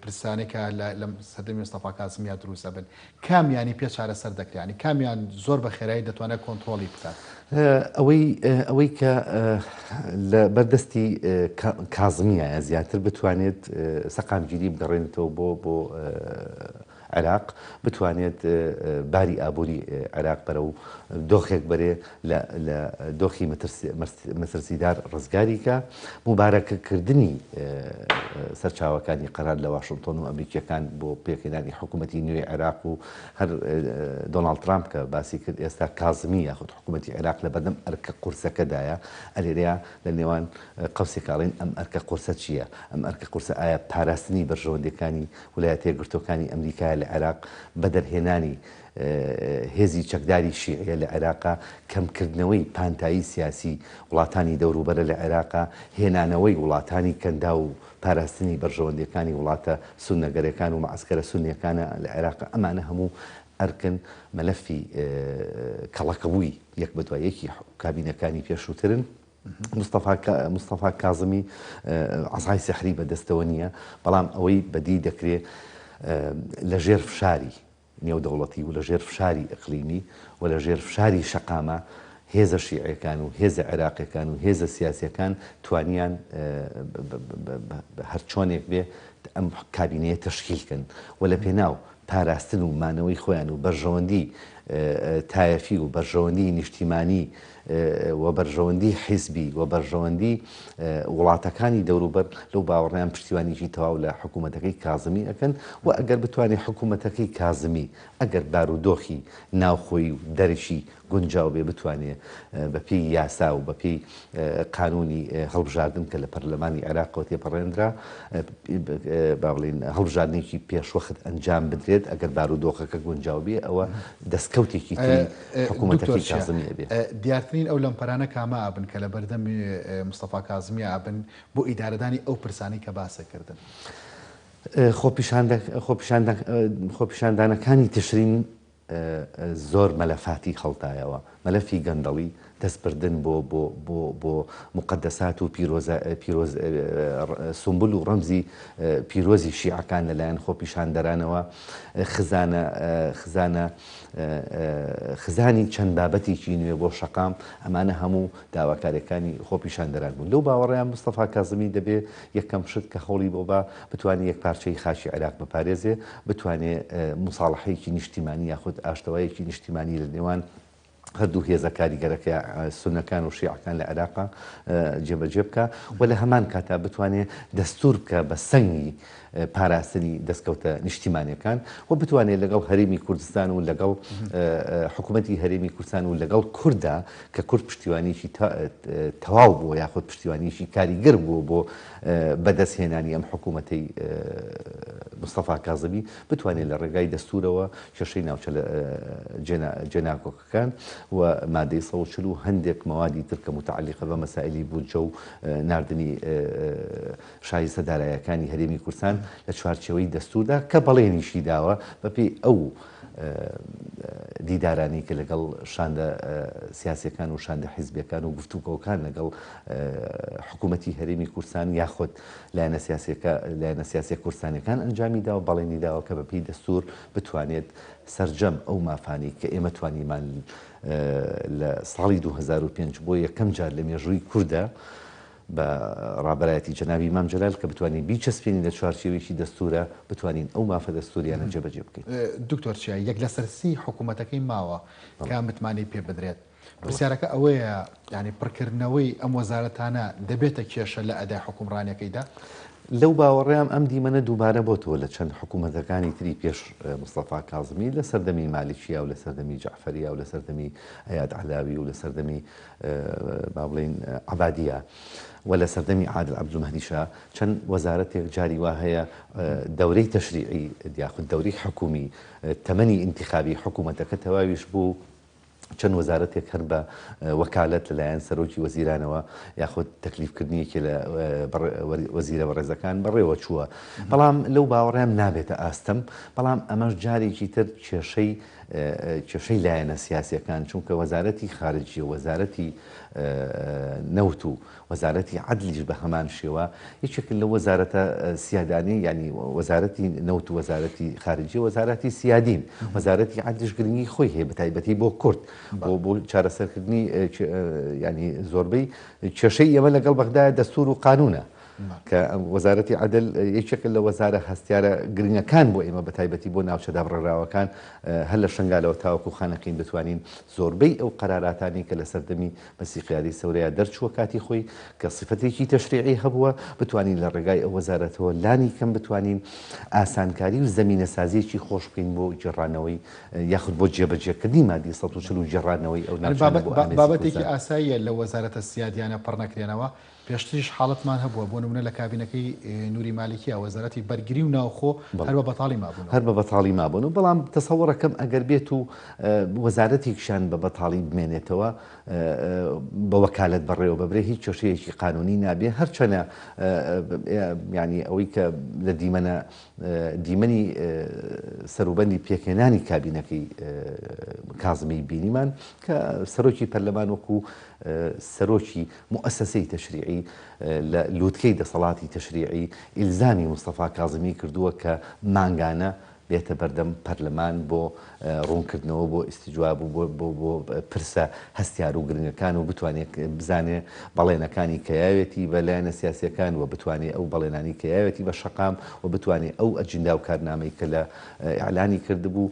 پرسانەی کە لە سەردەمی مستەفا کازمیا دروست ئەبن کامیانی پێ چارەسەر دەکرێ یانی کامیان زۆر بە خێرایی دەتوانێت کۆنتڕۆڵی بکات؟ ئەوەی ئەوەی کە لە بەردەستی کازمیایە زیاتر بتوانێت سەقامگیری بگەڕێنێتەوە بۆ بۆ. عێراق، بتوانێت باری ئابووری عێراق بەرەو دۆخێک بەرێ لە لە دۆخی مەترسیدار ڕزگاری کا، موبارەکەکردنی سەرچاوەکانی قەرار لە واشنتۆن و ئەمریکییەکان بۆ پێکهێنانی حکوومەتی نوێی عێراق و هەر دۆناڵد ترامپ کە باسی کرد ئێستا کازمی یاخود حکوومەتی عێراق لەبەردەم ئەرکە قورسەکەدایە، ئەلێرەیا لە نێوان قەوسێکا ئەڵێین ئەم ئەرکە قورسە چییە؟ ئەم ئەرکە قورسە ئایا پاراستنی بەرژەوەندییەکانی ولایەتە یەکگرتووەکانی ئەمریکایە لە عێراق، بەدەرهێنانی هێزی چەکداری شیعیە لە عێراقا، کەمکردنەوەی پانتایی سیاسی وڵاتانی دەوروبەرە لە عێراقا، هێنانەوەی وڵاتانی کەنداو و پاراستنی بەرژەوەندییەکانی وڵاتە سوننەگەرەکان و مەعسکەرە سوننیەکانە لە عێراقا، ئەمانە هەموو ئەرکن مەلەفی کەڵەکەبووی یەک بەدوای یەکی کابینەکانی پێشووترن. مستەفا کازمی عەسای سیحری بە دەستەوە نییە، بەڵام ئەوەی بەدی دەکرێ لە ژێر فشاری نێودەوڵەتی و لە ژێر فشاری ئیقلیمی و لە ژێر فشاری شەقامە هێزە شیعیەکان و هێزە عێراقیەکان و هێزە سیاسیەکان توانیان هەرچۆنێک بێ ئەم کابینەیە تەشکیل کەن و لە پێناو پاراستن و مانەوەی خۆیان و بەرژەوەندی تایەفی و بەرژەوەندی نیشتیمانی و بەرژەوەندی حیزبی و بەرژەوەندی وڵاتەکانی دەوروبەر لەو باوەڕەیان پشتیوانیی تەواو لە حکوومەتەکەی کازمی ئەکەن و ئەگەر بتوانێ حکوومەتەکەی کازمی ئەگەر بارودۆخی ناوخۆیی و دەرەکی گونجاو بێ بتوانێ بە پێی یاسا و بە پێی قانوونی هەڵبژاردن کە لە پەرلەمانی عێراقەوە تێپەڕێندرا با بڵێین هەڵبژاردنێکی پێشوەخت ئەنجام بدرێت ئەگەر بارودۆخەکە گونجاو بێ ئەوە دەستکەوتێکی تری حکوومەتەکەی کازمی ئەبێ. دیارترین ئەو لەمپەرانە کامە ئەبن کە لە بەردەم مستەفا کازمی ئەبن بۆ ئیدارەدانی ئەو پرسانەی کە باست کردن؟ خۆپیشاندانەکانی تشرین زۆر مەلەفاتی هەڵدایەوە، مەلەفی گەندەڵی، دەستبردن بۆ بۆ بۆ بۆ موقەدەسات و پیرۆزە پیرۆز سومبول و ڕەمزی پیرۆزی شیعەکان لەلایەن خۆپیشاندەرانەوە، خزانە خزانە خزانی چەند بابەتێکی نوێ بۆ شەقام، ئەمانە هەموو داواکاریەکانی خۆپیشاندەران بوون. لەو باوەڕەیان مستەفا کازمی دەبێ یەکەم شت کە هەوڵی بۆ با بتوانێ یەکپارچەیی خاکی عێراق بپارێزێ، بتوانێ موساڵەحەیەکی نیشتیمانی یاخود ئاشتەوایەکی نیشتیمانی لە نێوان هەردوو هێزە کاریگەرەکە سوننەکان و شیعەکان لە عێراقا جێبەجێ بکا و لە هەمان کاتا بتوانێ دەستوور بکا بە سەنگی پاراستنی دەستکەوتە نیشتیمانیەکان و بتوانێت لەگەڵ هەرێمی کوردستان و لەگەڵ حکوومەتی هەرێمی کوردستان و لەگەڵ کورددا کە کورد پشتیوانیی تەواو بووە یاخود پشتیوانیی کاریگەر بووە بۆ بەدەستهێنانی ئەم حکوومەتەی مستەفا کازمی بتوانێت لە ڕێگای دەستوورەوە کێشەی ناوچە جێناکۆکەکان و مادەی 140 و هەندێک مەوادی تر کە موتەعەلیقە بە مەسائلی بودجە و ناردنی شایستە دارایەکانی هەرێمی کوردستان لە چوارچێوەی دەستووردا کە بەڵێنیشی داوە بەپێی ئەو دیدارانەی کە لەگەڵ شاندە سیاسیەکان و شاندە حیزبیەکان و گفتوگۆکان لەگەڵ حکوومەتی هەرێمی کوردستان یاخود لایەنە سیاسیەکە لایەنە سیاسیە کوردستانیەکان ئەنجامی داوە بەڵێنی داوە کە بەپێی دەستوور بتوانێت سەرجەم ئەو مافانەی کە ئێمە توانیمان لە ساڵی 2005 بۆ یەکەم جار لە مێژووی کوردە بە ڕابەرایەتی جەنابی مام جەلال کە بتوانین بیچەسپێنین لە چوارچێوەیەکی دەستوورا بتوانین ئەو مافە دەستووریانە جێبەجێ بکەین. دکتۆر چیا، یەک لەسەر سێی حکوومەتەکەی ماوە کە متمانەی پێ بدرێت. پرسیارەکە ئەوەیە یانی پڕکردنەوەی ئەم وەزارەتانە دەبێتە کێشە لە ئەدای حوکمڕانیەکەیدا؟ لەو باوەڕەیام ئەم دیمەنە دووبارە بۆتەوە لە چەند حکوومەتەکانی تری پێش مستەفا کازمی لە سەردەمی مالکیا و لە سەردەمی جەعفەریا و لە سەردەمی ئەیاد عەلاوی و لە سەردەمی با بڵێین عەبادیە و لە سەردەمی عادل عەبدولمەهدیشا چەند وەزارەتێک جاری وا هەیە دەورەی تەشریعی یاخود دەورەی حکومی تەمەنی ئینتیخابی حکوومەتەکە تەواویش بوو چەند وەزارەتێک هەر بە وەکالەت لەلایەن سەرۆکی وەزیرانەوە یاخود تەکلیفکردنی یەکێ لە وەزیرە بەڕێزەکان بەڕێوە چووە بەڵام لەو باوەڕیان نابێتە ئاستەم بەڵام ئەمەش جارێکی تر کێشەی کێشەی لایەنە سیاسیەکان، چونکە وەزارەتی خارجیە و وەزارەتی نەوت و وەزارەتی عەدلیش بە هەمان شێوە یەکێکن لەو وەزارەتە سیادانەی یانی وەزارەتی نەوت و وەزارەتی خارجیە وەزارەتی سیادین وەزارەتی عەدلیش گرنگی خۆی هەیە بە تایبەتی بۆ کورد بۆ بۆ چارەسەرکردنی ینی زۆربەی کێشەی ئێمە لەگەڵ بەغدایە دەستور و قانونە. کە وەزارەتی عەدل یەکێکە لە وەزارە هەستیارە گرنگەکان بۆ ئێمە بەتایبەتی بۆ ناوچە دابڕێراوەکان هەر لە شنگالەوە تاوەکو خانەقین بتوانین زۆربەی ئەو قەراراتانەی کە لە سەردەمی مەسی قیادەی سەورەیا دەرچووە کاتی خۆی کە سیفەتێکی تەشریعی هەبووە بتوانین لە ڕێگای ئەو وەزارەتەوە لانی کەم بتوانین ئاسانکاری و زەمینەسازیەکی خۆش بکەین بۆ گێڕانەوەی یاخود بۆ جێبەجێکردنی مادی 140 و گێڕانەوەی ئەو ناوچانە بۆ ئامێزی بابەتێکی کوردستان. ئاساییە لەو وەزارەتە سیادیانە پڕ نەکرێنەوە، پێشتریش حاڵەتمان هەبووە، بۆ نموونە لە کابینەکەی نوری مالیکییە وەزارەتی بەرگری و ناوخۆ هەر بە بەتاڵی مابوونەوە. هەر بە بەتاڵی مابوون، بەڵام تەسەوڕەکەم ئەگەر بێت و وەزارەتێکیشیان بە بەتاڵی بمێنێتەوە بە وەکالەت بەڕێوە ببرێ هیچ کێشەیەکی قانونی نابێ، هەرچەنە یانی ئەوەی کە لە دیمەنە دیمەنی سەروبەندی پێکهێنانی کابینەکەی کازمی بینیمان کە سەرۆکی پەرلەمان وەکو سەرۆکی موئەسەسەی تەشریعی لە لوتکەی دەسەڵاتی تەشریعی ئیلزامی مستەفا کازمی کردووە کە مانگانە بێتە بەردەم پەرلەمان بۆ ڕوونکردنەوە بۆ ئیستجواب و بۆ بۆ پرسە هەستیار و گرنگەکان و بتوانێت بزانێ بەڵێنەکانی کە یاوێتی بە لایەنە سیاسیەکان و بتوانێ ئەو بەڵێنانی کە یاوێتی بە شەقام و بتوانێ ئەو ئەجندا و کارنامەی کە لە ئیعلانی کردبوو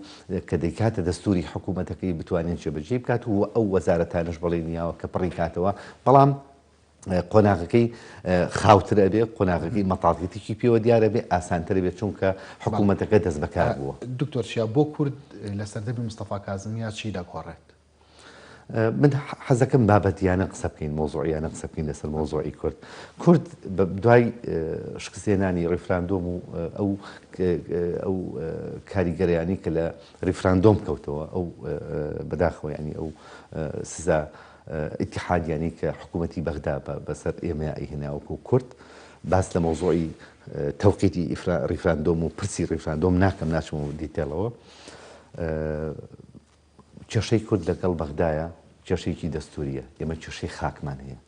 کە دەیکاتە دەستوری حکوومەتەکەی بتوانێت جێبەجێی بکات و ئەو وەزارەتانەش بەڵێنی یاوە کە پڕی کاتەوە بەڵام قۆناغەکەی خاوتر ئەبێ قۆناغەکەی مەتاڵیەتێکی پێوە دیارە بێ ئاسانتر بێت چونکە حکوومەتەکە دەست بەکار بووە. دکتۆر چیا بۆ کورد لە سەردەمی مستەفا کازمیا چی دەگۆڕێت؟ من حەزەکەم بابەتیانە قسە بکەین مەوزوعیانە قسە بکەین لەسەر مەوزوعی کورد کورد دوای شکستێنانی ڕیفراندۆم و ئەو ئەو کاریگەریانی کە لە ڕیفراندۆم کەوتەوە ئەو بەداخەوە ینی ئەو سزا ئیتیحادیانی کە حکوومەتی بەغدا بەسەر ئێمەیا ئەیهێنا وەکوو کورد باس لە مەوزوعی تەوقیتی ڕیفراندۆم و پرسی ڕیفراندۆم ناکەم ناچمەوە دیتێڵەوە کێشەی کورد لەگەڵ بەغدایە کێشەیەکی دەستوریە ئێمە کێشەی خاکمان هەیە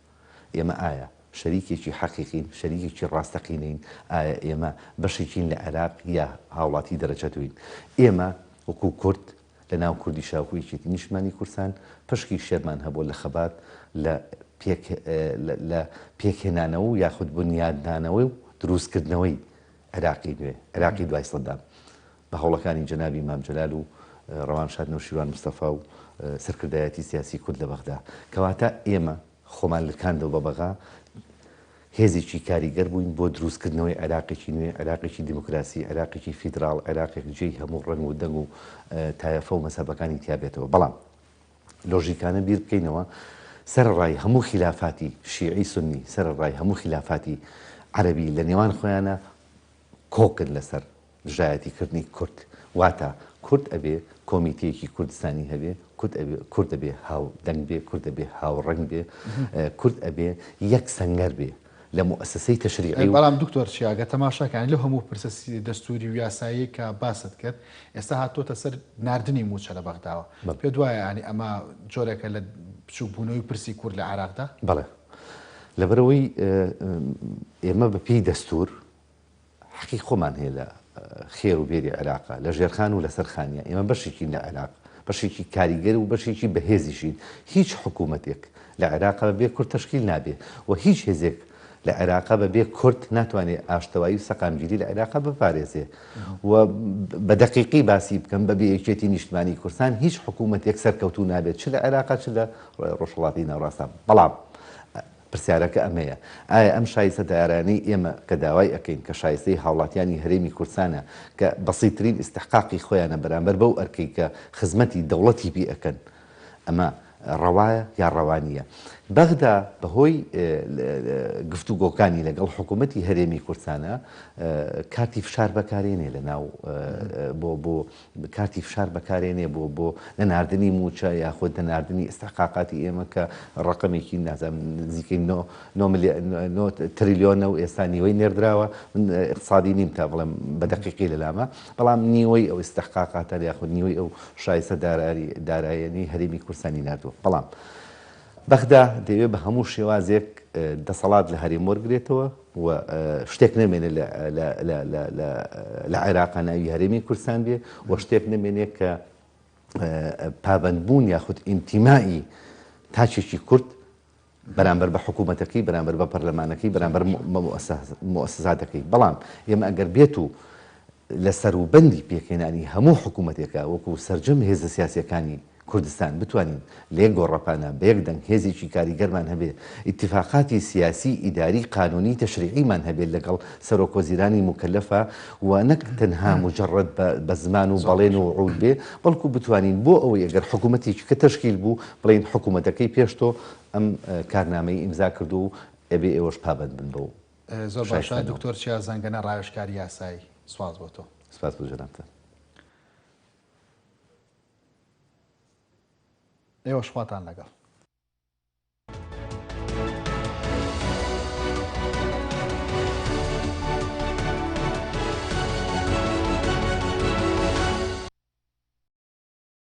ئێمە ئایا شەریکێکی حەقیقین شەریکێکی ڕاستەقینەین ئایا ئێمە بەشێکین لە عێراق یا هاوڵاتی دەرەجە دووین ئێمە وەکو کورد لە ناو کوردیشا وەکو یەکێتی نیشتمانی کوردستان پشکی شێرمان هەبووە لە خەبات لە پێک لە پێکهێنانەوە و یاخود بنیادنانەوەی و دروستکردنەوەی عێراقی نوێ عێراقی دوای سەدام بە هەوڵەکانی جەنابی مام جەلال و ڕەوانشاد نەوشیروان مستەفا و سەرکردایەتی سیاسی کورد لە بەغدا. کەواتە ئێمە خۆمان لکاندەوە بە بەغا، هێزێکی کاریگەر بووین بۆ دروستکردنەوەی عێراقێکی نوێ، عێراقێکی دیموکراسی، عێراقێکی فیدراڵ، عێراقێک جێی هەموو ڕەنگ و دەنگ و تایەفە و مەزهەبەکانی تیا بێتەوە. بەڵام لۆژیکانە بیر بکەینەوە، سەرەڕای هەموو خیلافاتی شیعی سوننی، سەرەڕای هەموو خیلافاتی عەرەبی لە نێوان خۆیانا کۆکن لەسەر دژایەتی کردنی کورد واتە کورد ئەبێ کۆمیتەیەکی کوردستانی هەبێ کورد ئەبێ کورد ئەبێ هاو دەنگ بێ کورد ئەبێ هاو ڕەنگ بێ کورد ئەبێ یەک سەنگەر بێ لە موئەسەسەی تەشریعی و بەڵام دکتۆر چیا گەر تەماشا کەین لەو هەموو پرسە دەستووری و یاساییەی کە باست کرد ئێستا هاتۆتە سەر ناردنی مووچە لە بەغداوە پێت وایە یانی ئەمە جۆرێکە لە بچووک بوونەوەی پرسی کورد لە عێراقدا؟ بەڵێ لەبەرئەوەی ئێمە بە پێی دەستوور حەقی خۆمان هەیە لە خێر و بێری عێراقا، لە ژێرخان و لەسەر خانیا، ئێمە بەشێکین لە عێراق، بەشێکی کاریگەر و بەشێکی بەهێزیشین، هیچ حکوومەتێک لە عێراقا بەبێ کورد تەشکیل نابێ و هیچ هێزێک لە عێراقا بەبێ کورد ناتوانێ ئاشتەوایی و سەقامگیری لە عێراقا بپارێزێ و بە دەقیقی باسی بکەم بەبێ یەکێتی نیشتمانی کوردستان هیچ حکوومەتێک سەرکەوتوو نابێت چ لە عێراقا چ لە ڕۆژهەڵاتی ناوەڕاستا بەڵام پرسیارەکە ئەمەیە، ئایا ئەم شایستە دارایانەی ئێمە کە داوای ئەکەین، کە شایستەی هاوڵاتیانی هەرێمی کوردسانە، کە بەسیترین ئیستحقاقی خۆیانە بەرامبەر بەو ئەرکەی کە خزمەتی دەوڵەتی پی ئەکەن، ئەمە ڕەوایە یا ڕەوا نییە؟ بەغدا بەهۆی گفتوگۆکانی لەگەڵ حکوومەتی هەرێمی کوردسانە کارتی فشار بەکارێنێ لە ناو بۆ بۆ کارتی فشار بەکارێنێ بۆ بۆ نەناردنی مووچە یاخود نەناردنی ئیستحقاقاتی ئێمە کە ڕەقەمێکی نازانم نزیکەی نۆ نۆ ملیار نۆ تریلیۆنە و ئێستا نیوەی نێردراوە من ئیقتسادی نیم تا بڵێم بە دەقیقی لەلامە بەڵام نیوەی ئەو ئیستحقاقاتە یاخود نیوەی ئەو شایستە دارایی داراییانەی هەرێمی کوردستانی ناردووە بەڵام بەغدا دەیەوێت بە هەموو شێوازێک دەسەڵات لە هەرێم وەرگرێتەوە و شتێک نەمێنێت لە عێراقا ناوی هەرێمی کوردستان بێ و شتێک نەمێنێت کە پابەندبوون یاخود ئینتیمائی تاکێکی کورد بەرامبەر بە حکوومەتەکەی، بەرامبەر بە پەرلەمانەکەی، بەرامبەر بە موئەسەساتەکەی. بەڵام ئێمە ئەگەر بێت و لە سەروبەندی پێکهێنانی هەموو حکوومەتێکا وەکوو سەرجەم هێزە سیاسییەکانی کوردستان بتوانین لە یەک گۆڕەپانا بە یەک دەنگ هێزێکی کاریگەرمان هەبێ، ئیتیفاقاتی سیاسی، ئیداری، قانوونی، تەشریعیمان هەبێ لەگەڵ سەرۆکوەزیرانی موکەلەفا و نەک تەنها موجەڕەد بە بە زمان و زۆر بەڵێن و باشە. وعوود بێ بەڵکوو بتوانین بۆ ئەوەی ئەگەر حکوومەتێکی کە تەشکیل بوو بڵێین حکوومەتەکەی پێش تۆ ئەم کارنامەی ئیمزا کردووە و ئەبێ ئێوەش پابەند بن بەو زۆر باشە شایستانەوە. دکتۆر چیا زەنگەنە ڕاوێژکاری یاسایی سوپاس بۆ تۆ. سپاس بۆ جەنابتان. ئێوەش خواتان لەگەڵ.